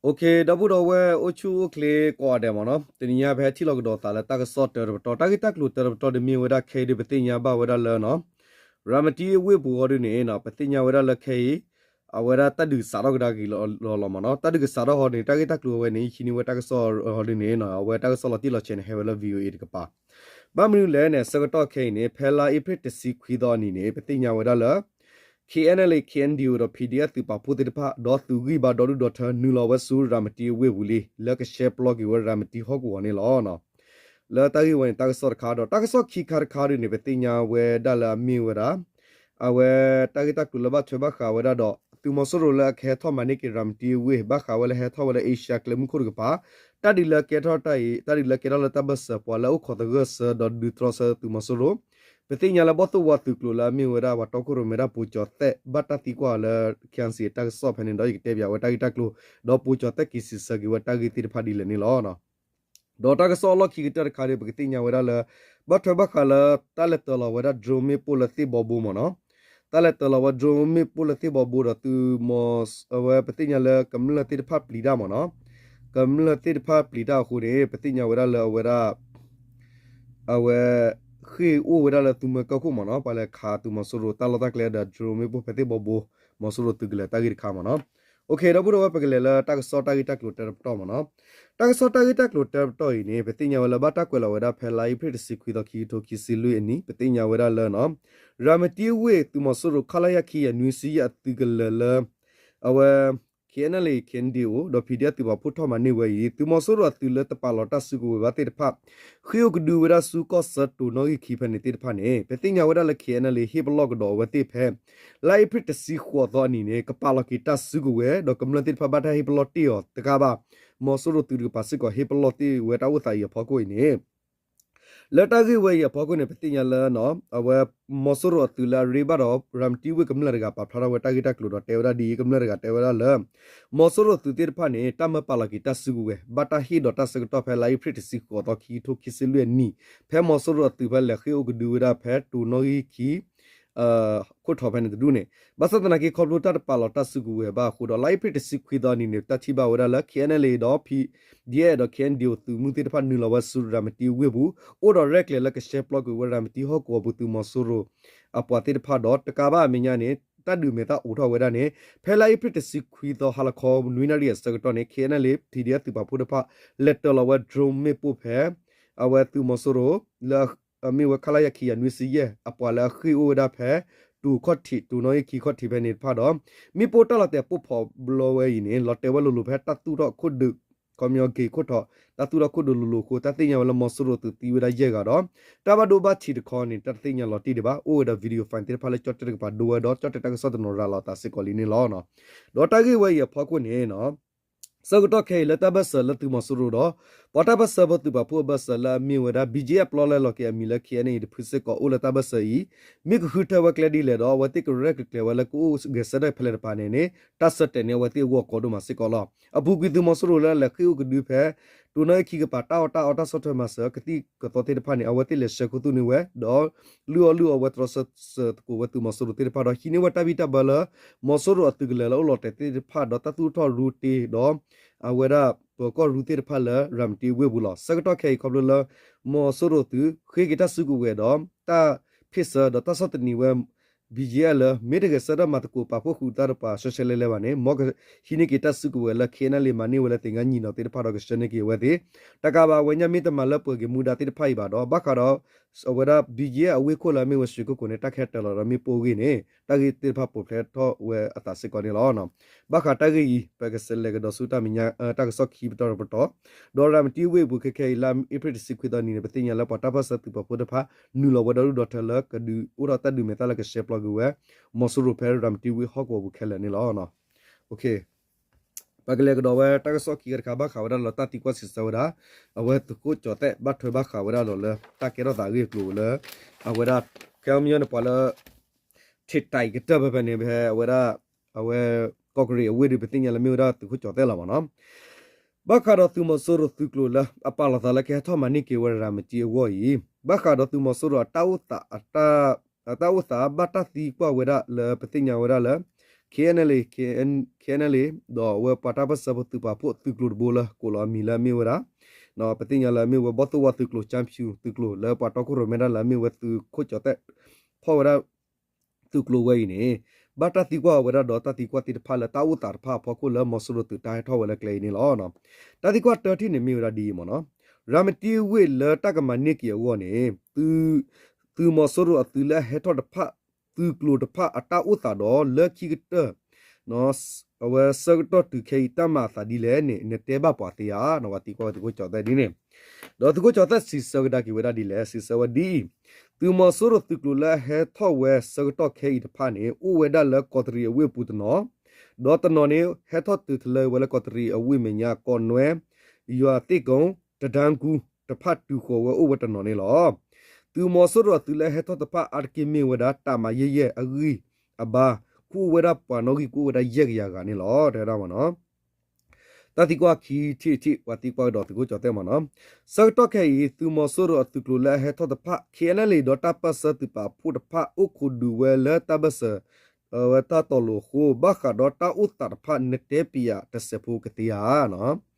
ဒီပုၢ်ဒီဝဲၢ်အိၣ်ဆူၣ်အိၣ်ချ့ကိးဂၤဒဲးမ့ၢ်နီၤ, တနံၤညါဖဲထံၣ်လိာ်ကဒီးသးလၢတၢ်ကစီၣ်တၢတပတီၢ်, တၢ်ဂ့ၢ်တၢ်ကျိၤတၢတပတီၢ်ဒ်မ့ၢ်ဝဲဒၣ်ခဲအံၤဒ်ပသ့ၣ်ညါဘၣ်ဝဲဒၣ်လၢနီၤ ရၤမတံဝ့ၢ်ပူၤဃီဒ်န့ၣ်နီၤ ပသ့ၣ်ညါဝဲဒၣ်လၢခဲအံၤ အဝဲဒၣ်တၢ်ဒုးစးထီၣ်ကဒါက့ၤလီၤလီၤမ့ၢ်နီၤ, တၢ်ဒုးကစးထီၣ်ဃီန့ၣ် တၢ်ဂ့ၢ်တၢ်ကျိၤအဝဲန့ၣ် ဟံးန့ၢ်ဝဲတၢ်ကစီၣ်ဃီဒ်န့ၣ်နီၤ အဝဲတၢ်ကစီၣ်လီၤတံၢ်လီၤဆဲးန့ၣ် ဟဲဝဲလၢ VOA တကပၤ ဘၣ်မနုၤလဲၣ်န့ၣ် အဆၢကတီၢ်ခဲအံၤန့ၣ် ဖဲလါအ့ဖြ့ၣ်တဆံခွံသီအနံၤန့ၣ် ပသ့ၣ်ညါဝဲဒၣ်လၢ KNLA KNDO ဒီး PDF သုးပာ်ဖှိၣ်သ့ၣ်တဖၣ် ဒီးသုးဂံၢ်ဘါဒီဒူၣ်ဒီထၢ နုာ်လီၤဝဲဆူရၤမတံဝ့ၢ်ပူၤလံ လၢကရှဲပျီက့ၤဝဲရၤမတံဟီၣ်ကဝီၤန့ၣ်လီၤ. လၢတၢ်ဂ့ၢ်ဝဲန့ၣ် တၢ်ကစီၣ်တခါဒီး တၢ်ကစီၣ်ခံခါတခါဒ်န့ၣ် ပသ့ၣ်ညါဝဲဒၣ်လၢအမ့ၢ်ဝဲဒၣ် အဝဲတၢ်ဂ့ၢ်တၢ်ကျိၤလၢဘၣ်ထွဲဘၣ်ဃးဝဲဒၣ်ဒီး သုးမီၤစိရိၤလၢအကဟဲထီၣ်မၤန့ၢ်က့ၤရၤမတံဝ့ၢ် ဘၣ်ဃးဝဲလၢဟဲထီၣ်ဝဲလၢ Asia ကျဲမုၢ်ခိၣ်တကပၤ တၢ်ဒုးလၢကဲထီၣ်တၢ်အံၤ တၢ်ဒုးလၢကဲထီၣ်လၢတၢ်ဘၢၣ်စၢၤ ပှၤလၢအအိၣ်ခိးသဂၢၢ်ဆၢ ဒီးဒုးတြီဆၢသုးမီၤစိရိၤ ပသ့ၣ်ညါလၢဘီၣ်သိၣ်ဝါသုးကျိၤလၢအမ့ၢ်ဝဲဒၣ်ပှၤတီခိၣ်ရိၣ်မဲဒၣ်ပိၤကၠီၤသဲး ဘၣ်တၢ်သံကွၢ်လၢ KNC တၢ်ကစီၣ်ဖဲန့ၣ်ဒီး ယကတဲပၠးဝဲတၢ်ဂ့ၢ်တၢ်ကျိၤ ဒီးပိၤကၠီၤသဲးက့ၤစံးဆၢက့ၤဝဲတၢ်ဂ့ၢ်သ့ၣ်တဖၣ်ဒ်လဲၣ်န့ၣ်လီၤ. ဒီးတၢ်ကစီၣ်အလီၢ်ခံကတၢၢ်တခါဒီး ပကသ့ၣ်ညါဝဲဒၣ်လၢ ဘၣ်ထွဲဘၣ်ဃးလၢ တၢ်လဲၤတၢၤလီၤဝဲဒၣ် drone မ့ၣ်ပိၢ်လၢသ့ၣ်ဘီဘိမ့ၢ်နီၤ, တၢ်လဲၤတၢၤလီၤဝဲ drone မ့ၣ်ပိၢ်လၢသ့ၣ်ဘီဘိဒီးသုးမီၤ အဝဲပသ့ၣ်ညါလၢကမျၢၢ်သ့ၣ်တဖၣ်ပျံၤတၢ်မ့ၢ်နီၤ, ကမျၢၢ်သ့ၣ်တဖၣ်ပျံၤတၢ်အဃိန့ၣ် ပသ့ၣ်ညါဝဲဒၣ်လၢအဝဲဒၣ် အဝဲ ဃ့ၢ်အိၣ်ဝဲဒၣ်လၢသုးမၢကၢၢ်ခိၣ်မ့ၢ်နီၤ, ပှၤလဲၤခးသုးမီၤစိရိၤတၢ်လီၢ်တၢ်ကျဲဒီး drone မ့ၣ်ပိၢ်ဖဲသ့ၣ်ဘီဘိ မီၤစိရိၤသုးကလၢၤတၢ်ဂ့ၢ်တခါမ့ၢ်နီၤ. ဒီပုၢ်ဒီဝဲၢ်ပကလဲၤလၢတၢ်ကစီၣ်တၢ်ဂ့ၢ်တၢ်ကျိၤတၢတပတီၢ်မ့ၢ်နီၤ. တၢ်ကစီၣ်တၢ်ဂ့ၢ်တၢ်ကျိၤတၢတပတီၢ်အံၤန့ၣ် ပသ့ၣ်ညါဝဲလၢဘၣ်တၢ်ကွဲးလီၤဝဲဒၣ်ဖဲလါအ့ဖြ့ၣ်တဆံခွံသီ ခံကထိခံဆံလွံၢ်အနံၤ ပသ့ၣ်ညါဝဲဒၣ်လၢ ရၤမတံဝ့ၢ်သုးမီၤစိရိၤ ခလရ ခံကယၤနွံဆံယဲၢ်အသုးကလၢၤလၢ အဝဲ KNLA KNDO ဒီး PDF သုးပာ်ဖှိၣ်ထီၣ်မၤန့ၢ်ဝဲအံၤ သုးမီၤစိရိၤအသုးလၢတပာ်လီၤတၢ်စုကဝဲၤဘၣ်သ့ၣ်တဖၣ် ဃ့ၢ်အိၣ်ကဒုဝဲဒၣ်ဆူကီၢ်ဆၢတိၤနီၣ်ဂံၢ်ခံဖဲန့ၣ်သ့ၣ်တဖၣ်န့ၣ် ပသ့ၣ်ညါဝဲဒၣ်လၢ KNLA ဟ့ၣ်ပလီၢ်ကဒီးအဝဲသ့ၣ်ဖဲ လါအ့ဖြ့ၣ်တဆံဃိးသီအနံၤန့ၣ် ကပာ်လီၤက့ၤတၢ်စုကဝဲၤ ဒီးကမျၢၢ်သ့ၣ်တဖၣ်ဘၣ်တၢ်ဟ့ၣ်ပလီၢ်တ့ၢ်အီၤတကးဘၣ် မီၤစိရိၤသုးတကပၤစ့ၢ်ကီးဟ့ၣ်ပလီၢ်တ့ၢ်ဝဲတၢ်အိၣ်သးအံၤအဖီခိၣ်အံၤန့ၣ် လၢတၢ်ဂ့ၢ်ဝဲအံၤအဖီခိၣ်န့ၣ် ပသ့ၣ်ညါလၢ အဝဲ မီၤစိရိၤအသုးလၢအရ့ဘၣ်ဒီး ရၤမတံဝ့ၢ်ကမျၢၢ်တဂၤပာ်ဖျါထီၣ်ဝဲတၢ်ဂ့ၢ်တၢ်ကျိၤဒီးတဲဝဲဒၣ်ဒ်အံၤ ကမျၢၢ်တဂၤတဲဝဲဒၣ်လၢ မီၤစိရိၤသုးသ့ၣ်တဖၣ်န့ၣ် တၢ်မၢပာ်လီၤက့ၤတၢ်စုကဝဲၤ ဘၣ်တၢ်ဟ့ၣ်ဒီးတၢ်ဆၢကတီၢ်ဖဲလါအ့ဖြ့ၣ်တဆံဃိးသီ ခံကထိခံဆံလွံၢ်အနံၤ ဖဲမီၤစိရိၤအသုးဖဲလဲၤဃ့ၢ်အိၣ်ကဒုဝဲဒၣ်ဖဲတိၤနီၣ်ဂံၢ်ခံ ခိၣ်ထိးဖဲန့ၣ်တဒူၣ်န့ၣ် ဘၣ်ဆၣ်သနာ်က့ခီဖျိတၢ်တပာ်လီၤတၢ်စုကဝဲၤဘၣ်အဃိဒီး လါအ့ဖြ့ၣ်တဆံခွံသီအနံၤန့ၣ် တၢ်ထံၣ်ဘၣ်ဝဲဒၣ်လၢ KNLA ဒီး PDF ဒီး KNDO သုးမုၢ်သ့ၣ်တဖၣ်နုာ်လီၤဝဲဆူရၤမတံဝ့ၢ်ပူၤ အိၣ်ဒီးရဲၣ်ကျဲၤလၢကရှဲပျီကွံာ်ဝဲရၤမတံဟီၣ်ကဝီၤပူၤသုးမီၤစိရိၤ အပှၤသ့ၣ်တဖၣ်ဒီး တကးဘၣ်အမဲာ်ညါန့ၣ် တၢ်ဒုးမဲာ်သၣ်အိးထီၣ်ဝဲဒၣ်န့ၣ် ဖဲလါအ့ဖြ့ၣ်တဆံခွံသီဟါလီၤခီနွံနၣ်ရံၣ်အဆၢကတီၢ်န့ၣ် KNLA PDF သုးပာ်ဖှိၣ်တဖၣ် လဲၤတၢၤလီၤဝဲ drone မ့ၣ်ပိၢ်ဖဲ အဝဲသုးမီၤစိရိၤ လၢအမ့ၢ်ဝဲ ခလရ ခံကယၤနွံဆံယဲၢ် အပှၤလၢအဃ့ၢ်အိၣ်ဝဲဒၣ်ဖဲ တိၤခီၣ်ထံး တိၤနီၣ်ဂံၢ်ခံခီၣ်ထံးဖဲန့ၣ်တဖၣ်ဒီး မ့ၣ်ပိၢ်တၢ်လီၤတဲာ်ပိၢ်ဖးဘျီဝဲအံၤန့ၣ် လီၤတဲာ်ဝဲလိၤလိၤဖဲတၢ်သူၣ်ထီၣ်ခိၣ်ဒုး ခီပညီ gate ခိၣ်ထိး တၢ်သူၣ်ထီၣ်ခိၣ်ဒုးလိၤလိၤအဃိ တၢ်သ့ၣ်ညါဝဲလၢမီၤစိရိၤသုးသံဝဲဒၣ်ယဲၢ်ဂၤဒီး တၢ်ဘၣ်ဒိဘၣ်ထံးတခီန့ၣ် တၢ်တသ့ၣ်ညါလီၤတံၢ်ဒံးဘၣ် အိၣ်ဝဲဒီး video file သ့ၣ်တဖၣ်လၢကၠီၣ်တဲၣ်တကပၤဒိဝဲဒီး ကၠီၣ်တဲၣ်တၢ်ကစီၣ်တနီၤရၤလီၤအသးစ့ၢ်ကီးလံန့ၣ်လီၤ. ဒီးတၢ်ဂ့ၢ်ဝဲအံၤအဖီခိၣ်န့ၣ် ဆၢကတီၢ်ခဲအံၤလၢတၢ်ဘၢၣ်စၢၤလၢသုးမီၤစိရိၤဒီး ပှၤတၢ်ပၢၢ်ဆၢဖိသုးပာ်ဖှိၣ်အဘၢၣ်စၢၤလၢအမ့ၢ်ဝဲဒၣ် ဘံၣ်ကၠံၣ်အဲၣ် ပျီလဲလီၤက့ၤအမံၤလၢ KNA တဖုစ့ၢ်ကီးအိၣ်လၢတၢ်ဘၢၣ်စၢၤအံၤ မ့ၢ်ကဃုထၢဝဲကျဲဒ်လဲၣ်ဒီး အဝဲသ့ၣ်ကရဲၣ်ကကျဲၤဝဲလၢကအိၣ်ဂဲၤဆၢထၢၣ်ဖဲလဲၣ်တဖၣ်န့ၣ်န့ၣ် တၢ်ဆၢတဲာ်န့ၢ်အဝဲသ့ၣ်အဂီၢ်ကီဒိၣ်မးစ့ၢ်ကီးလီၤ. အပူၤကွံာ်သုးမီၤစိရိၤလၢအလဲၤဃ့ၢ်အိၣ်ကဒုဖဲ တိၤနီၣ်ဂံၢ်ခံကပၤ တၢ်အီၣ်တၢ်အီတၢ်ဆီၣ်ထွဲမၤစၢၤ ကသံၣ်ကသီသ့ၣ်တဖၣ်န့ၣ် အဝဲသ့ၣ်လဲၤဆှၢခူသူၣ်န့ၢ်ဝဲ ဒီး လုၢ်အီၣ်လုၢ်အီဝဲတြီဆၢသုးသကိးဝဲသုးမီၤစိရိၤသ့ၣ်တဖၣ်ဒီး ဟံးန့ၢ်ဝဲတၢ်ဘံၣ်တၢ်ဘၢလၢ မီၤစိရိၤအသုးကလၢၤလၢအိၣ်လီၤတဲာ်သ့ၣ်တဖၣ်ဒီးတၢ်သူၣ်ထီၣ်ရူတ့ဒီး အဝဲဒၣ်ပၢၤကီၢ်ရူသ့ၣ်တဖၣ်လၢရၤမတံဝ့ၢ်ပူၤလီၤ. ဆၢကတီၢ်ခဲအံၤခီဖျိလၢ မီၤစိရိၤသုးဃ့က့ၤတၢ်စုကဝဲၤဒီး တၢ်ဖ့ၣ်ဆၢဒီးတၢ်ဆီၣ်သနံးဝဲ ဘံၣ်ကၠံၣ်အဲၣ် လၢ မ့ၢ်တဂဲၤဆၢထၢၣ်မၤသကိးပာ်ဖှိၣ်ဃုာ်တၢ်တပၤရှဲရှဲလဲလဲဘၣ်န့ၣ် မ်ကဟံးန့ၢ်က့ၤတၢ်စုကဝဲၤလၢ KNLA မၤန့ၢ်ဝဲလၢသ့ၣ်ငါနံၤနီၤသ့ၣ်တဖၣ်ဒီးကဆှၢန့ၢ်က့ၤအဝဲသ့ၣ် တကးဘၣ်အဝဲညါမ့ၢ်တမၤလၢပှဲၤက့ၤမူဒါသ့ၣ်တဖၣ်အံၤဘၣ်ဒီး ဘၣ်ဃးဒီး အဝဲဒၣ် ဘံၣ်ကၠံၣ်အဲၣ် အဝ့ၢ်ခိၣ်လၢအမ့ၢ်ဝဲ ရွှေကုက္ကို န့ၣ် တၢ်ကဟဲတၢၤလီၤဒီးမ့ၣ်ပိၢ်အဂ့ၢ်န့ၣ် တၢ်ဂ့ၢ်သ့ၣ်တဖၣ်ပိာ်ဖျဲးထီၣ်ဝဲအသးစ့ၢ်ကီးန့ၣ်လီၤ. ဘၣ်ဃးတၢ်ဂ့ၢ်အံၤ ပကလဲၤကဒီးဆူတၢ်မဲာ်ညါ တၢ်ကစီၣ်ခံပတီၢ်တပတီၢ် ဒီးရၤမတံဝ့ၢ်အပူၤခဲခဲအံၤလၢအ့ဖြ့ၣ်တဆံခွံသီနံၤန့ၣ် ပသ့ၣ်ညါလၢပှၤတၢ်ပၢၢ်ဆၢသုးပာ်ဖှိၣ်တဖၣ် နုာ်လီၤဝဲဒီဒူၣ်ဒီထၢလၢကဒုးအိၣ်ထီၣ်တၢ်ဒုးမဲာ်သၣ်လၢကရှဲပျီကွံာ်ဝဲ မီၤစိရိၤဖဲရၤမတံဝ့ၢ်ဟီၣ်ကဝီၤပူၤခဲလၢာ်န့ၣ်လီၤ. ပကလဲၤကဒီးဝဲတၢ်ကစီၣ်ခံဂၤတခါ ဘၣ်ဃးဝဲဒၣ်လၢတၢ်သံကွၢ်စံးဆၢဝဲဒၣ် အဝဲသုးခိၣ်ကၠီၤသဲး ဘၣ်ထွဲဘၣ်ဃးဝဲဒၣ်ဒီးလၢတၢ်ကဲထီၣ်သးအဂ့ၢ်အကျိၤလၢ အဝဲဒၣ် ခဲအံၤန့ၣ်ပှၤလၢ ထံးတံးကတၢၢ်ဖဲဖဲန့ၣ် ဖဲအဝဲဒၣ် အဝဲ ကီၢ်ကရ့ၣ်အဝ့ၢ်ဒီး ပသ့ၣ်ညါလၢမ့ၢ်ဝဲဒၣ်သုးခိၣ်ကၠီၤသဲးလီၤမ့ၢ်နီၤ. ဘၣ်ဃးဒီးသုးမီၤစိရိၤသုးကျိၤလၢအပာ်လီၤသးလၢကဟဲထီၣ်မၤန့ၢ်က့ၤဝဲရၤမတံအဂီၢ်အံၤ ဘၣ်ဃးဒီးသုးမီၤစိရိၤအတၢ်အိၣ်သး အတၢ်အိၣ်သးဘၣ်တၢ်သံကွၢ်ဝဲဒၣ်လၢပသ့ၣ်ညါဝဲဒၣ်လၢ KNLA, KNLA ဒီးအဝဲပှၤတၢ်ပၢၢ်ဆၢဖိသုးပာ်ဖှိၣ်သုးကျိၤတဘိလၢကိးလီၤအမံၤလၢအမ့ၢ်ဝဲဒၣ် ပသ့ၣ်ညါလၢအမ့ၢ်ဝဲဘီၣ်သိၣ်ဝါသုးကျိၤ ကၠၢဖၠူသုးကျိၤ လၢပှၤတီခိၣ်ရိၣ်မဲတၢ်လၢအမ့ၢ်ဝဲသုးခိၣ်ကၠီၤသဲး ဖီၣ်ဝဲဒၣ် သုးကျိၤဝဲအံၤန့ၣ် ဘၣ်တၢ်သံကွၢ်ဝဲဒၣ်ဒီးတၢ်သံကွၢ်သ့ၣ်တဖၣ်လၢတၢ်အိၣ်သးတဖၣ်အဖီခိၣ်လၢမီၤစိရိၤသုးတၢ်ဟဲထီၣ်ဝဲလၢကျဲအံၤန့ၣ်လီၤ. တၢ်သံကွၢ်တၢထံၣ်န့ၣ်မ့ၢ်ဝဲဒၣ်ဒ်အံၤမ့ၢ်နီၤ, ရၤမတံဝ့ၢ်လၢတၢ်ကမၤန့ၢ်က့ၤအဂီၢ်န့ၣ် သုးမီၤစိရိၤအသုးလၢအဟဲထီၣ်တဖၣ် သုးကျိၤတဖၣ်အတၢ်အိၣ်သးဒီးလၢခံကတၢၢ် အဝဲဆၢကတီၢ်တုၤခဲအံၤတၢ်မၤအသးဒ်လဲၣ်န့ၣ် နတဲဘၣ်ပှၤသ့ဧါ, ပှၤသံကွၢ်ဝဲသုးခိၣ်ကၠီၤသဲးဒ်န့ၣ်, ဒီးသုးခိၣ်ကၠီၤသဲးစံးဆၢကဒါက့ၤဝဲဒၣ်ဒ်လဲၣ်, စံးဆၢဝဲဒ်အံၤ, သုးမီၤစိရိၤသုးကျိၤလၢအဟဲထီၣ်ဝဲဆၢကတီၢ်ခဲအံၤတဖၣ်န့ၣ် အိၣ်ဝဲဒၣ်လၢကီးတရံးအဝ့ၢ်ပူၤတနီၤ, ဒီးတနီၤန့ၣ် ဟဲထီၣ်တုၤတလၢဝဲလၢကီးတရံးအဝ့ၢ်မဲာ်ညါ ကီးနွဲ, ယွၤသ့ၣ်ကိ တဒါကူ တဖၣ်တုၤဃီၤဝဲအိၣ်ဝဲတနီၤန့ၣ်လီၤ. သုးမီၤစိရိၤအသုးလၢအဟဲထီၣ်တဖၣ်အါတက့ၢ်မ့ၢ်ဝဲဒၣ် တၢ်မၤယဲၢ်ယဲၢ်အဂံၢ်အဘါ ခူၣ်အိၣ်ဝဲဒၣ်ပှၤနီၣ်ဂံၢ်ကအိၣ်ဝဲဒၣ်ယဲၢ်ကယၤဂၤန့ၣ်လီၤ တဲဝဲဒၣ်မ့ၢ်နီၤ. တၢ်သံကွၢ်ခံထံၣ်တထံၣ် ပှၤသံကွၢ်ကဒီးသုးခိၣ်ကၠီၤသဲးမ့ၢ်နီၤ, ဆၢကတီၢ်ခဲအံၤ သုးမီၤစိရိၤအသုးကျိၤလၢအဟဲထီၣ်တဖၣ် KNLA ဒီးတၢ်ပၢၢ်ဆၢသုးပာ်ဖှိၣ်တဖၣ်အိၣ်ခိးဒုးဝဲလၢတၢ်ဘၢၣ်စၢၤ ဝဲတၢ်တီၤလိာ်အဃိ ဘၣ်ဃးဒီးတၢ်အိၣ်သးတဖၣ် နတဲပယၤတစဲးဖိကသ့ဧါနီၤ.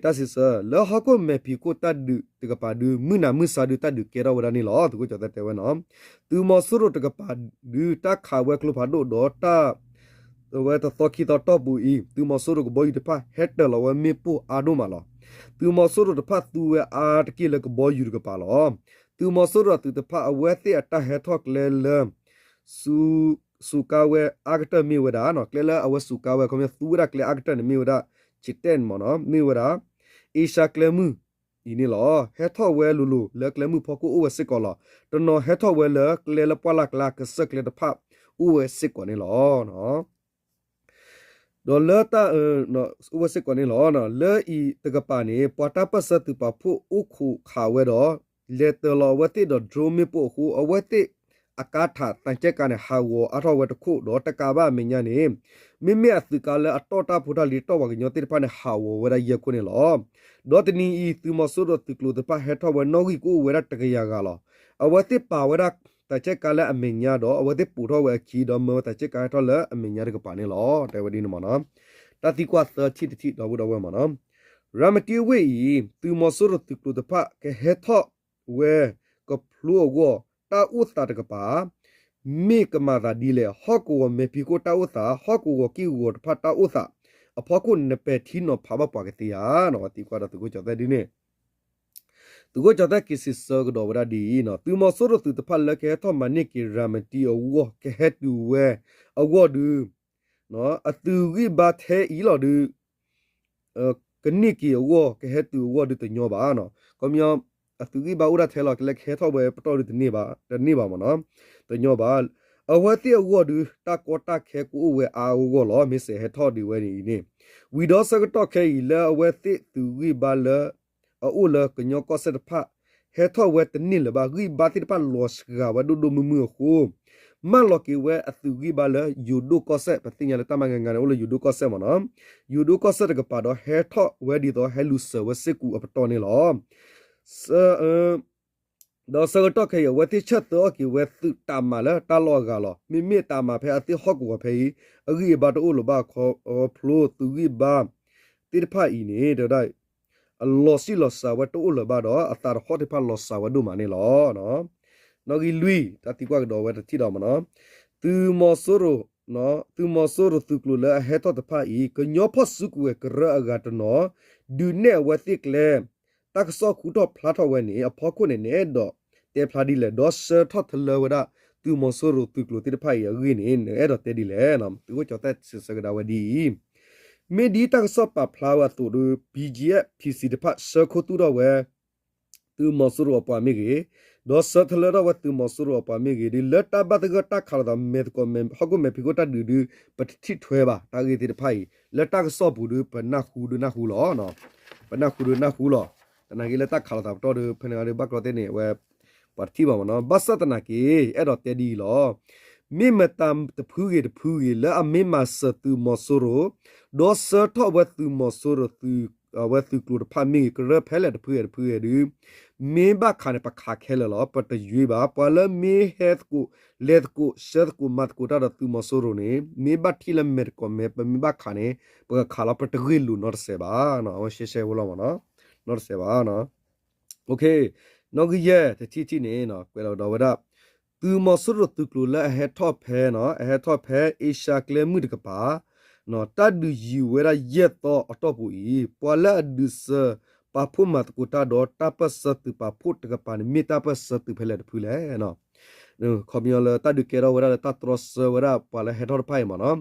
တၢ်စံးဆၢ လၢဟီၣ်ခိၣ်မဲာ်ဖံးခိၣ်တၢ်ဒုးတကပၤဒု မုၢ်နၤမုၢ်ဆါဒုတၢ်ဒုးကဲထီၣ်ဝဲဒၣ်န့ၣ်လီၤ သုးခိၣ်ကၠီၤသဲးတဲဝဲနီၤ. သုးမီၤစိရိၤတကပၤဒု တၢ်ခးဝဲကျိဖးဒိၣ်ဒီးတၢ် အဝဲတသီခံသီတီၢ်ပူၤအံၤ သုးမီၤစိရိၤကဘီယူၤတဖၣ်ဟဲတၢၤလီၤဝဲမ့ၣ်ပိၢ်အါဒိၣ်မးလီၤ. သုးမီၤစိရိၤတဖၣ်သူဝဲအါတက့ၢ်လၢကဘီယူၤတကပၤလီၤ. သုးမီၤစိရိၤအသုးတဖၣ်အဝဲသ့ၣ်အတၢ်ဟဲထီၣ်ကျဲလၢ စူးကါဝဲအါကတၢၢ်မ့ၢ်ဝဲဒၣ် ကျဲလၢအဝဲစူးကါဝဲ ခီပညီသူဝဲဒၣ်ကျဲအါကတၢၢ်န့ၣ်မ့ၢ်ဝဲဒၣ် ခြေတပ် မ့ၢ်နီၤ မ့ၢ်ဝဲဒၣ် အ့ရှါကျဲမုၢ်အံၤန့ၣ်လီၤ. ဟဲထီၣ်ဝဲလိၤလိၤလၢကျဲမုၢ်ဖီခိၣ်အိၣ်ဝဲစ့ၢ်ကီးလီၤ. တနီၤဟဲထီၣ်ဝဲလၢကျဲလၢပှၢ်လၢ်ကျါ ကစၢၢ်ကျဲတဖၣ်အိၣ်ဝဲစ့ၢ်ကီးန့ၣ်လီၤ. ဒီးလၢတၢ် အိၣ်ဝဲစ့ၢ်ကီးန့ၣ်လီၤ. လၢအံၤတကပၤန့ၣ် ပှၤတၢ်ပၢၢ်ဆၢသုးပာ်ဖှိၣ်အိၣ်ခိးခးဝဲဒီး လဲၤတၢၤလီၤအဝဲသ့ၣ်ဒီး drone မ့ၣ်ပိၢ်အဃိ အဝဲသ့ၣ်အကါထးသံချပ်ကားန့ၣ် ဟးဂီၤအါထီၣ်ဝဲတခိၣ် ဒီးတကးဘၣ်အမဲာ်ညါန့ၣ် မ့မ့ၢ်အသုးကါလၢအတီၢ်တၢ်ဖိတၢ်လံၤတီၢ်ပှၤကညီသ့ၣ်တဖၣ်န့ၣ် ဟးဂီၤဝဲဒၣ်ယဲၢ်ခိၣ်န့ၣ်လီၤ. ဒီးတနံၤအံၤ သုးမီၤစိရိၤသုးကျိၤတဖၣ်ဟဲထီၣ်ဝဲနီၣ်ဂံၢ်ကအိၣ်ဝဲဒၣ်တကယၤဂၤလီၤ. အဝဲသ့ၣ်ပာ်ဝဲဒၣ်သံချပ်ကားလၢအမဲာ်ညါဒီး အဝဲသ့ၣ်ပိာ်ထီၣ်ဝဲအခံ ဒီးမၢဝဲသံချပ်ကားဟဲထီၣ်လၢအမဲာ်ညါတကပၤန့ၣ်လီၤ တဲဝဲဒ်န့ၣ်မ့ၢ်နီၤ. တၢ်သံကွၢ်သၢထံၣ်တထံၣ် ဒီပုၢ်ဒီဝဲၢ်မ့ၢ်နီၤ, ရၤမတံဝ့ၢ်အံၤ သုးမီၤစိရိၤသုးကျိၤတဖၣ်ကဟဲထီၣ်ဝဲ ကဖျိအဂီၢ် တၢ်အိၣ်သးတကပၤ မ့ၢ်ကမၤသးဒ်လဲၣ်, ဟီၣ်ကဝီၤမဲာ်ဖံးခိၣ်တၢ်အိၣ်သး ဟီၣ်ကဝီၤက့ၢ်ဂီၤတဖၣ်တၢ်အိၣ်သး အဖီခိၣ်နပဲာ်ထံနီၤဖးဘၣ်ပှၤကသ့ဧါ နီၤ ပှၤသံကွၢ်ဒီးသုးခိၣ်ကၠီၤသဲးဒ်န့ၣ် သုးခိၣ်ကၠီၤသဲးက့ၤစံးဆၢကဒီးဝဲဒၣ်ဒ်အံၤ, သုးမီၤစိရိၤသုးတဖၣ်လၢကဟဲထီၣ်မၤန့ၢ်က့ၤရၤမတံအဂီၢ် ကဟဲတုၤဝဲအဂီၢ်ဒုး အသုးဂံၢ်ဘါထဲအံၤလီၤဒုး ကန့ၢ်က့ၤအဂီၢ် ကဟဲတုၤအဂီၢ်ဒုးတညီဘၣ်. ခီပညီ အသုးဂံၢ်ဘါအိၣ်ဒၣ်ထဲလီၤ ကလဲၤကဟဲထီၣ်ဝဲပတီၢ်ဒုးတန့ၢ်ဘၣ်, တန့ၢ်ဘၣ်မ့ၢ်နီၤ, တညီဘၣ်. အဝဲသ့ၣ်အဂီၢ်ဒုး တၢ်ကီတၢ်ခဲကအိၣ်ဝဲအါအဂီၢ်လီၤ. မ့ၢ်စးဟဲထီၣ်ဒံးဝဲန့ၣ်အံၤန့ၣ် ဝံၤဒီးဆၢကတီၢ်ခဲအံၤ လၢအဝဲသ့ၣ်သုးဂံၢ်ဘါလၢ အအိၣ်လၢကညီကီၢ်စဲၣ်တဖၣ် ဟဲထီၣ်ဝဲတန့ၢ်လၢၤဘၣ်, ဂံၢ်ဘါသ့ၣ်တဖၣ်လီၤစှၤဝဲဒိၣ်ဒိၣ်မုၢ်မုၢ်အဃိ မၢလီၤက့ၤဝဲအသုးဂံၢ်ဘါလၢယိၤဒိၣ်ကီၢ်စဲၣ်, ပသ့ၣ်ညါလၢတၢ်မၤဂၤဂၤန့ၣ် အိၣ်လၢယိၤဒိၣ်ကီၢ်စဲၣ်မ့ၢ်နီၤ, ယိၤဒိၣ်ကီၢ်စဲၣ်တကပၤဒီး ဟဲထီၣ်ဝဲဒ်သိးဟဲလူၤစၢၤဝဲစ့ၢ်ကီးအပတီၢ်န့ၣ်လီၤ. ဒီးဆၢကတီၢ်ခဲအံၤ အဝဲသ့ၣ်ဆၢသၢအီၣ်က့ၤဝဲသုးတၢ်မၤလၢတၢ်လီၢ်အဂၤလီၤ. မ့မ့ၢ်တၢ်မၤဖဲအသ့ၣ်ဟီၣ်ကဝီၤဖဲအံၤ အဂံၢ်အဘါတအိၣ်လၢၤဘၣ်ခီဖျိသုးဂံၢ်ဘါသ့ၣ်တဖၣ်အံၤန့ၣ် တဲဝဲဒၣ် အလီၤစံၣ်လီၤစှၤဝဲတအိၣ်လၢၤဘၣ်ဒီး အသးတဟီၣ်သ့ၣ်တဖၣ်လီၤစှၤဝဲဒိၣ်မးန့ၣ်လီၤ. နီၣ်ဂံၢ်လွံၢ် တၢ်သံကွၢ်ကဒီးဝဲတထံၣ်ဒီးမ့ၢ်နီၤ, သုးမီၤစိရိၤ, သုးမီၤစိရိၤသုးကျိၤလၢအဟဲထီၣ်တဖၣ်အံၤ ကညီဖီၣ်စုကဝဲၤကရၢအဂၤတနီၤ ဒုးနဲၣ်အဝဲသ့ၣ်ကျဲ တၢ်ကစီၣ်ဃုထီၣ်ဖျါထီၣ်ဝဲန့ၣ် အဖီခိၣ်န့ၣ် နအဲၣ်ဒိးတဲဖျါဒ်လဲၣ်, ဒီးဆၢထီၣ်တလၢဝဲဒၣ် သုးမီၤစိရိၤသုးကျိၤသ့ၣ်တဖၣ်အံၤအဂ့ၢ်န့ၣ် နအဲၣ်ဒိးတဲဒ်လဲၣ်. သုးခိၣ်ကၠီၤသဲးစံးဆၢကဒါဝဲဒ်အံၤ, မ့ၢ်ဒ်တၢ်ကစီၣ်ပာ်ဖျါဝဲအသိးဒီး BGF PC တဖၣ်ဆှၢခိၣ်သူၣ်ထီၣ်ဝဲ သုးမီၤစိရိၤအပှၤမ့ၢ်ဂ့ၤ, ဒီးဆှၢတလၢထီၣ်ဝဲသုးမီၤစိရိၤအပှၤမ့ၢ်ဂ့ၤ ဒ်လၢတၢ်ဘၣ်သဂၢၢ်တၢ်ခးလိာ်သး မဲာ်သကိးမဲာ် ဟီၣ်ခိၣ်မဲာ်ဖံးခိၣ်တၢ်ဒုးဒုး ပတထံၣ်ထွဲဘၣ် တၢ်ဂ့ၢ်သ့ၣ်တဖၣ်အံၤ လၢတၢ်ကစီၣ်ပူၤဒုး ပနၢ်ဟူဒုးနၢ်ဟူလီၤ. ပနၢ်ဟူဒုးနၢ်ဟူလီၤ. သနာ်က့လၢတၢ်ခးလိာ်သးပတီၢ်ဒီး ဖဲန့ၣ်ဒီးဘၣ်ကျီသ့ၣ်န့ၣ် အဝဲ ပှၤတထံၣ်ဘၣ်မ့ၢ်နီၤ. ဘၣ်ဆၣ်သနာ်က့ အဲၣ်ဒိးတဲဒ်အံၤလီၤ. မ့ၢ်မတၤတဖုဂ့ၤတဖုဂ့ၤ လၢအမ့ၢ်မၤစၢၤသုးမီၤစိရိၤ, ဒီးဆှၢထီၣ်ဝဲသုးမီၤစိရိၤသုး အဝဲသုးကျိၤတဖၣ်မ့ၢ်ဂ့ၤ ကရၢဖဲလဲၣ်တဖုဂ့ၤတဖုဂ့ၤဒုး မ့ၢ်ဘၣ်ခးန့ၣ် ပခးခဲလၢာ်လီၤ. ပတယွ့ဘၣ်. ပှၤလၢမ့ၢ်ဟဲသကိး လဲၤသကိး ဆှၢသကိးမၤသကိးတၢ်ဒီးသုးမီၤစိရိၤန့ၣ် မ့ၢ်ဘၣ်ထံၣ်လၢမဲာ်တကိးမဲာ် ပမ့ၢ်ဘၣ်ခးန့ၣ် ပကခးလီၤ. ပတဂ့ၢ်လိာ်နီတစဲးဘၣ်. အဝဲရှဲရှဲဝဲလီၤမ့ၢ်နီၤ. နီတစဲးဘၣ်. နီၣ်ဂံၢ်ယဲၢ်တထံၣ်ထံၣ်န့ၣ် ကွဲးလီၤကဒီးဝဲဒၣ် သုးမီၤစိရိၤသုးကျိၤလၢအဟဲထီၣ်ဖဲ အဟဲထီၣ်ဖဲအ့ရှါကျဲမုၢ်တကပၤ တၢ်ဒုးယံာ်ဝဲဒၣ်ယဲၢ်သီအတီၢ်ပူၤအံၤ ပှၤလၢအဒုးစၢၤပာ်ဖှိၣ်မၤသကိးတၢ်ဒီးတၢ်ပၢၢ်ဆၢသုးပာ်ဖှိၣ်တကပၤန့ၣ် မ့ၢ်တၢ်ပၢၢ်ဆၢသုးဖဲလဲၣ်တဖုလဲၣ်. ခီပညီလၢတၢ်ဒုးကဲထီၣ်ဝဲဒၣ်လၢတၢ်တြီဆၢဝဲဒၣ်ပှၤလၢဟဲထီၣ်တဖၣ်အံၤမ့ၢ်နီၤ,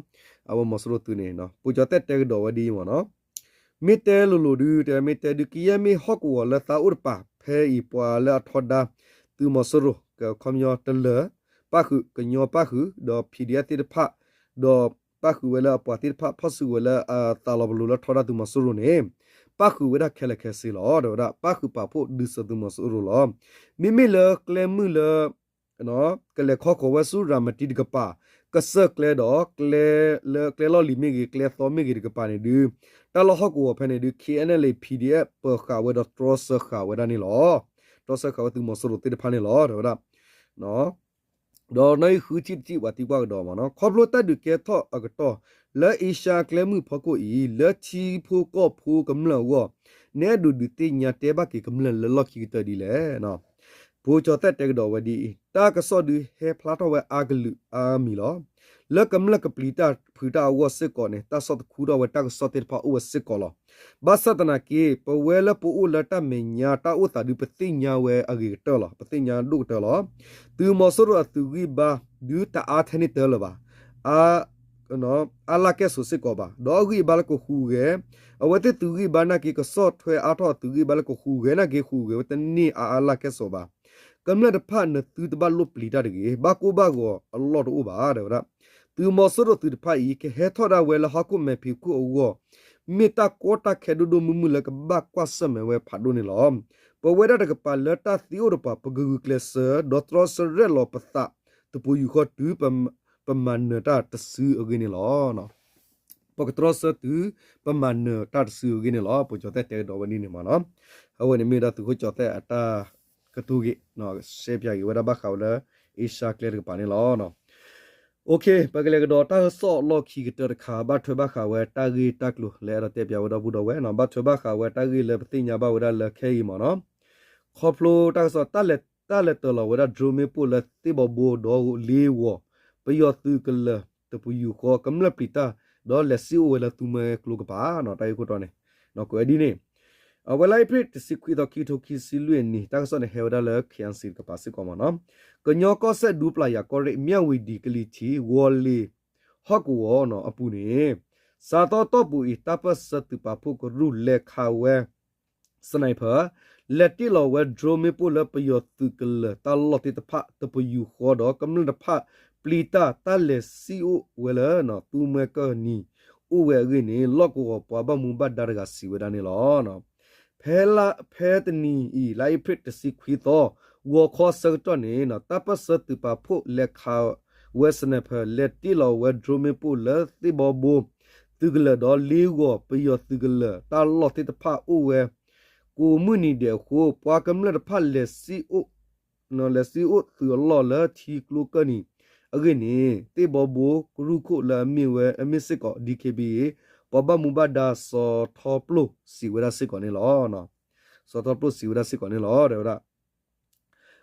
အဝဲမီၤစိရိၤသုးန့ၣ် ပိကၠီၤသဲးတဲကဒီးဝဲဒ်အံၤမ့ၢ်နီၤ, မ့ၢ်တဲလိၤလိၤဒုး တဲဝဲမ့ၢ်တဲဒုး ကယဲၢ်မ့ၢ်ဟီၣ်ကဝီၤလၢသးအိၣ်တပၤ ဖဲအံၤပှၤလၢအထီဒါ သုးမီၤစိရိၤ ကခီပညီတလၢၤ ပၣ်ဃုာ် ကညီပၣ်ဃုာ် ဒီး PDF သ့ၣ်တဖၣ် ဒီးပၣ်ဃုာ်ဝဲလၢအပှၤသ့ၣ်တဖၣ် ဖီၣ်စုကဝဲၤလၢအသးလီၤပလိာ်လၢထီဒါသုးမီၤစိရိၤန့ၣ် ပၣ်ဃုာ်ဝဲဒၣ်ခဲလၢာ်ခဲဆ့လီၤ. တဲဝဲဒၣ် ပၣ်ဃုာ်ပာ်ဖှိၣ်ဒုးစၢၤသုးမီၤစိရိၤလီၤ. မ့မ့ၢ်လၢကျဲမုၢ်လၢ ကလဲၤခီဃီၤဝဲဆူရၤမတံတကပၤ ကစၢၢ်ကျဲဒီး ကျဲလၢကျဲလီၢ်လံၤမ့ၢ်ဂ့ၤ ကျဲသီမ့ၢ်ဂ့ၤတကပၤန့ၣ်ဒုး တၢ်လီၢ်ဟီၣ်ကဝီၤဖဲန့ၣ်ဒုး KNLA PDF ပၢၤဃာ်ဝဲဒီးတြီဆၢဃာ်ဝဲဒၣ်န့ၣ်လီၤ. တြီဆၢဃာ်ဝဲသုးမီၤစိရိၤသ့ၣ်တဖၣ်န့ၣ်လီၤ တဲဝဲဒၣ် ဒီးနီၣ်ဂံၢ်ဃုထံၣ်တထံၣ် ပှၤသံကွၢ်ကဒီးမ့ၢ်နီၤ, ခီဖျိတၢ်ဒုးကဲထီၣ်အကတီၢ် လၢအ့ရှါကျဲမုၢ်ဖီခိၣ်အံၤ လၢထံဖိကီၢ်ဖိကမျၢၢ်အဂီၢ် နအဲၣ်ဒိးဒုးသ့ၣ်ညါတဲဘၣ်က့ၤကမျၢၢ်လၢလီၢ်ခံကတၢၢ်ဒ်လဲၣ်. ပိကၠီၤသဲးတဲကဒီးဝဲဒ်အံၤ, တၢ်ကစီၣ်ဒုးဟဲဖျါထီၣ်ဝဲအါကလုာ်အါမံၤလီၤ. လၢကမျၢၢ်ကပျံၤတၢ်ဖုးတၢ်အဂီၢ်စ့ၢ်ကီးန့ၣ် တၢ်ဆီၣ်သခူထီၣ်ဝဲတၢ်ကစီၣ်သ့ၣ်တဖၣ်အိၣ်ဝဲစ့ၢ်ကီးလီၤ. ဘၣ်ဆၣ်သနာ်က့ ပဝဲလၢပအိၣ်လၢတၢ်မဲာ်ညါတၢ်အိၣ်သးဒုး ပသ့ၣ်ညါဝဲအဂ့ၤကတၢၢ်လီၤ. ပသ့ၣ်ညါဒိၣ်ကတၢၢ်လီၤ. သုးမီၤစိရိၤအသုးဂံၢ်ဘါဒုးတအါထဲန့ၣ်တၢ်လၢၤဘၣ်. အါလၢကဲၣ်ဆိးစ့ၢ်ကီးဘၣ်. ဒီးအဂံၢ်အဘါလၢကဟူးဂဲၤ, အဝဲသ့ၣ်သုးဂံၢ်ဘါနာ်က့ ကဆီၣ်ထွဲအါထီၣ်အသုးဂံၢ်ဘါလၢကဟူးဂဲၤနာ်က့ ဟူးဂဲၤဝဲတန့ၢ်အါအါလၢကဲၣ်ဆိးဘၣ်. ကမျၢၢ်တဖၣ်နသုတဘၣ်လိၣ်ပျံၤတၢ်တဂ့ၤ, ဘၣ်ကိၢ်ဘၣ်ဂီၤအလီၢ်တအိၣ်ဘၣ် တဲဝဲဒၣ်. သုးမီၤစိရိၤသုးတဖၣ်အံၤ ကဟဲထီၣ်ဒၣ်ဝဲလၢဟီၣ်ခိၣ်မဲာ်ဖံးခိၣ်အဂီၢ် မ့ၢ်တၢ်ကီတၢ်ခဲဒိၣ်ဒိၣ်မုၢ်မုၢ်လၢကဘၣ်ကွၢ်ဆၢၣ်မဲာ်ဝဲဖးဒိၣ်န့ၣ်လီၤ. ပဝဲဒၣ်တကပၤလၢတၢ်သံအိၣ်တပၤ ပကဂုာ်ကျဲးစၢး ဒီးတြီဆၢရဲၣ်လီၤပသး တပူၤယူာ်ဃီတုၤ ပမၤနၢၤတၢ်တစုအဂ့ၢ်န့ၣ်လီၤ. ပကတြီဆၢတုၤ ပမၤနၢၤတၢ်တစုအဂ့ၢ်န့ၣ်လီၤ. ပိကၠီၤသဲးတဲကဒီးဝဲဒ်န့ၣ်မ့ၢ်နီၤ. အဝဲန့ၣ်မ့ၢ်ဒၣ်သုးခိၣ်ကၠီၤသဲးအတၢ်ကတိၤဂ့ၢ် ရှဲပၠးက့ၤဝဲဒၣ်ဘၣ်ဃးဝဲလၢ အ့ရှါကျဲတကပၤန့ၣ်လီၤ. ပကလဲၤကဒီးတၢ်ကစီၣ်လီၢ်ခံကတၢၢ်တခါ ဘၣ်ထွဲဘၣ်ဃးဝဲတၢ်ဂ့ၢ်တၢ်ကျိၤလၢအဲၣ်ဒိးတဲပၠးဝဲဒီပုၢ်ဒီဝဲၢ်နီၤ, ဘၣ်ထွဲဘၣ်ဃးဝဲတၢ်ဂ့ၢ်လၢပသ့ၣ်ညါဘၣ်ဝဲဒၣ်လၢခဲအံၤမ့ၢ်နီၤ, ခီဖျိတၢ်ကစီၣ် တၢ်လဲၤတၢ်လဲၤတၢၤလီၤဝဲဒၣ် drone မ့ၣ်ပိၢ်လၢသ့ၣ်ဘီဘိဒီးလ့ဂီၤ ပယီၤသုးကလၢၤတပယူာ်ဃီ ကမျၢၢ်ပျံၤတၢ် ဒီးလဲၤစံၣ်အိၣ်ဝဲလၢသူမွဲကျိကပၤနီၤ, တၢ်ဂ့ၢ်ခိၣ်တီန့ၣ် ကွဲးဒ်န့ၣ် အဝဲလၢအ့ဖြ့ၣ်တဆံခွံသီ ခံကထိခံဆံလွံၢ်အနံၣ် တၢ်ကစီၣ်န့ၣ်ဟဲဝဲဒၣ်လၢ KNC တကပၤစ့ၢ်ကီးမ့ၢ်နီၤ, ကညီကီၢ်စဲၣ်ဒူပျၢ်ယၤကီၢ်ရ့ၣ် မၠၣ်ဝံၤဒံးကလံၤထံး ဝီၤလ့ၤဟီၣ်ကဝီၤနီၤအပူၤန့ၣ် စးသီတီၢ်ပူၤအံၤ တၢ်ပၢၢ်ဆၢသုးပာ်ဖှိၣ်ကရူၢ်လဲၤခးဝဲ sniper လဲၤတ့ၢ်လီၤဝဲ drone မ့ၣ်ပိၢ်လၢပယီၤသုးကလၢၤတၢ်လီၢ်သ့ၣ်တဖၣ် တပယူာ်ဃီဒီး ကမျၢၢ်တဖၣ်ပျံၤတၢ် တၢ်လဲၤစံၣ်အိၣ်ဝဲလၢ သူမွဲကၢၢ်နံၤ အိၣ်ဝဲအဂ့ၢ်န့ၣ် လီၢ်ကဝီၤပှၤဘၣ်မူဘၣ်ဒါတဂၤစံးဝဲဒၣ်န့ၣ်လီၤ. ဖဲလါ ဖဲတနံၤအံၤ လါအ့ဖြ့ၣ်တဆံခွံသီ ဂီၤခီဆၢကတီၢ်န့ၣ် တၢ်ပၢၢ်ဆၢသုးပာ်ဖှိၣ်လဲၤခးဝဲ sniper လဲၤတ့ၢ်လီၤဝဲ drone မ့ၣ်ပိၢ်လၢသ့ၣ်ဘီဘိသုးကလၢၤဒီး လ့ဂီၤပယီၤသုးကလၢၤတၢ်လီၢ်သ့ၣ်တဖၣ်အိၣ်ဝဲ ကိးမုၢ်နံၤဒဲးအဃိ ပှၤကမျၢၢ်တဖၣ်လဲၤစံၣ်အိၣ် လဲၤစံၣ်အိၣ်သုးအလီၢ်လၢထံကျိကၢၢ်နံၤအဂ့ၢ်န့ၣ် သ့ၣ်ဘီဘိကရူၢ်ခိၣ်လၢအမ့ၢ်ဝဲ အမ့ၢ်စ့ၢ်ကီး DKBA ပှၤဘၣ်မူဘၣ်ဒါစီၤထီပျိၢ်စံးဝဲဒၣ်စ့ၢ်ကီးန့ၣ်လီၤ. စီၤထီပျိၢ်စံးဝဲဒၣ်စ့ၢ်ကီးန့ၣ်လီၤ တဲဝဲဒၣ်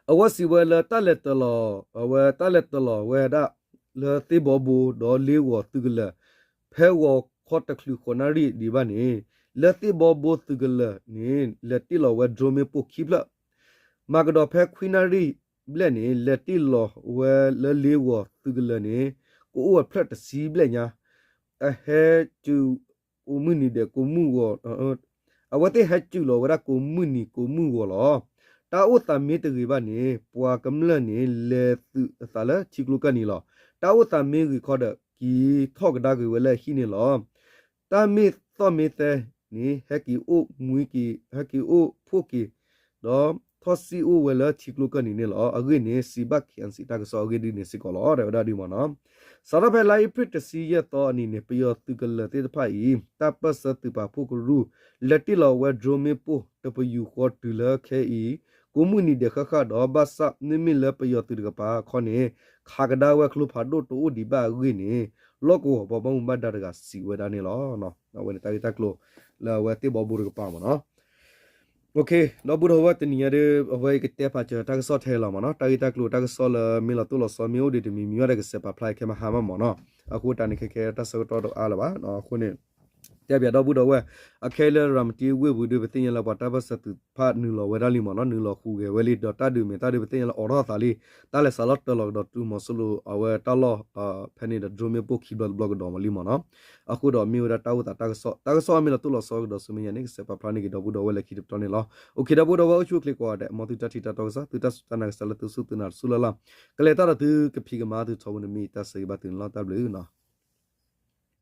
အဝဲစံးဝဲလၢတၢ်လဲၤတၢၤလီၤ အဝဲတၢ်လဲၤတၢၤလီၤဝဲဒၣ် လၢသ့ၣ်ဘီဘိဒီးလ့ဂီၤသုးကလၢၤ ဖဲဂီၤခီတချုးဃိးနၣ်ရံၣ်ဒံးဘၣ်န့ၣ် လၢသ့ၣ်ဘီဘိသုးကလၢၤန့ၣ် လဲၤတ့ၢ်လီၤဝဲ drone မ့ၣ်ပိၢ်ခံဖျၢၣ် မၤကဒီးဖဲခွံနၣ်ရံၣ်ဘျဲၣ်န့ၣ် လဲၤတ့ၢ်လီၤဝဲလၢလ့ဂီၤသုးကလၢၤန့ၣ် ကအိၣ်ဝဲဖျၢၣ်တဆံဘျဲၣ်ညါ အဟဲစူၤ ကိးမုၢ်နံၤဒဲးကိးမုၢ်ဂီၤ အဝဲသ့ၣ်ဟဲစူၤလီၤဝဲဒၣ်ကိးမုၢ်နံၤကိးမုၢ်ဂီၤလီၤ. တၢ်အိၣ်သးမ့ၢ်တဂ့ၤဘၣ်န့ၣ် ပှၤကမျၢၢ်န့ၣ် လဲၤသုးအသးလၢထံကျိကၢၢ်နံၤလီၤ. တၢ်အိၣ်သးမ့ၢ်ဂ့ၤခီဒီး က့ၤထီၣ်ကဒါက့ၤဝဲလၢအဟံၣ်န့ၣ်လီၤ. တၢ်မ့ၢ်သီၣ်မ့ၢ်သဲန့ၣ် ဟဲက့ၤအိၣ်မူက့ၤ ဟဲက့ၤအိၣ်ဖှိၣ်က့ၤ ဒီး ထီၣ်စံၣ်အိၣ်ဝဲလၢထံကျိကၢၢ်နံၤန့ၣ်လီၤ. အဂ့ၢ်န့ၣ် စံးဘၣ် ခ့ၣ်အဲၣ်စံၣ် တၢ်ကစီၣ်အဂ့ၢ်ဒ်န့ၣ်စ့ၢ်ကီးလီၤ တဲဝဲဒၣ်ဒ်မ့ၢ်နီၤ. စးထီၣ်ဖဲလါအ့ဖြ့ၣ်တဆံယဲၢ်သီအနံၤန့ၣ် ပယီၤသုးကလၢၤသ့ၣ်တဖၣ်အံၤ တၢ်ပၢၢ်ဆၢသုးပာ်ဖှိၣ်ကရူၢ် လဲၤတ့ၢ်လီၤဝဲ drone မ့ၣ်ပိၢ်တပယူာ်ဃီတုၤလၢခဲအံၤ ကိးမုၢ်နံၤဒဲးဃၣ်ဃၣ်ဒီး ဘၣ်ဆၣ်မ့မ့ၢ်လၢပယီၤသုးတကပၤခီန့ၣ် ခးကဒါဝဲကျိဖးဒိၣ်တအိၣ်ဒံးဘၣ်အဂ့ၢ်န့ၣ် လီၢ်ကဝီၤပှၤဘၣ်မူဘၣ်ဒါတဂၤစံးဝဲဒၣ်န့ၣ်လီၤ. အဝဲန့ၣ်တၢ်ဂ့ၢ်တၢ်ကျိၤလၢအဝဲသ့ၣ်ဘီဘိတကပၤမ့ၢ်နီၤ. ဒီပုၢ်ဒီဝဲၢ်တနံၤညါဒီး အဝဲကတဲဖးစၢၤတၢ်ကစီၣ်ထဲလီၤမ့ၢ်နီၤ. တၢ်ဂ့ၢ်တၢ်ကျိၤတၢ်ကစီၣ်လၢမ့ၢ်လီၤတိၢ်လီၤဆီမ့ၢ်အိၣ်ဒံးတမံၤမံၤဘၣ်ဒီး ကစဲးပာ်ဖျါခဲမဟါမးမ့ၢ်နီၤ. အဃိတၢ်န့ၣ်ခဲခဲတၢ်ဆၢကတီၢ်တအါလၢၤဘၣ်. အဃိန့ၣ် တဲပၠးဒီပုၢ်ဒီဝဲၢ် အခဲအံၤလၢရၤမတံဝ့ၢ်ပူၤဒုး ပသ့ၣ်ညါလၢပှၤတၢ်ပၢၢ်ဆၢသုးတဖၣ်နုာ်လီၤဝဲဒၣ်လံမ့ၢ်နီၤ. နုာ်လီၤဃုာ်ဂဲၤဝဲလံ ဒီးတၢ်ဒုးမ့ၢ်တၢ်ဒုး ပသ့ၣ်ညါလၢအိးထီၣ်သးလံ. တၢ်လဲၤစးလီၤတၢၢ်လီၤကဒီးတုၤမီၤစိရိၤ အဝဲတၢ်လီၢ် ဖဲန့ၣ်ဒီး drone မ့ၣ်ပိၢ်ခံဘျီတဘျီကဒီးမးလံမ့ၢ်နီၤ. အဃိဒီးမ့ၢ်ဝဲဒၣ်တၢ်အိၣ်သးတၢ်ကစီၣ် တၢ်ကစီၣ်အမ့ၢ်လီၤတိၢ်လီၤဆီကဒီးဆူမဲာ်ညါန့ၣ် ကစဲးပာ်ဖျါန့ၢ်က့ၤဒီပုၢ်ဒီဝဲၢ်လၢခံတပတီၢ်န့ၣ်လီၤ. အိၣ်ခ့ ဒီပုၢ်ဒီဝဲၢ် အိၣ်ဆူၣ်အိၣ်ချ့ကိးဂၤဒဲး မ်သုတၢ်ထံၣ်တၢ်တီကစၢ် သုတၢ်စူၢ်တၢ်နာ်ကစၢ်လၢသုစူၢ်သုနာ်တစူၢ်လၢ်လၢ် ကလဲၤတၢ်ဒီးသုကဖံးကမၤသုထီဘိန့ၣ်မ့ၢ်တၢ်ဆၢဂ့ၤဘၣ်သုန့ၣ်လီၤ. တၢ်ဘျုး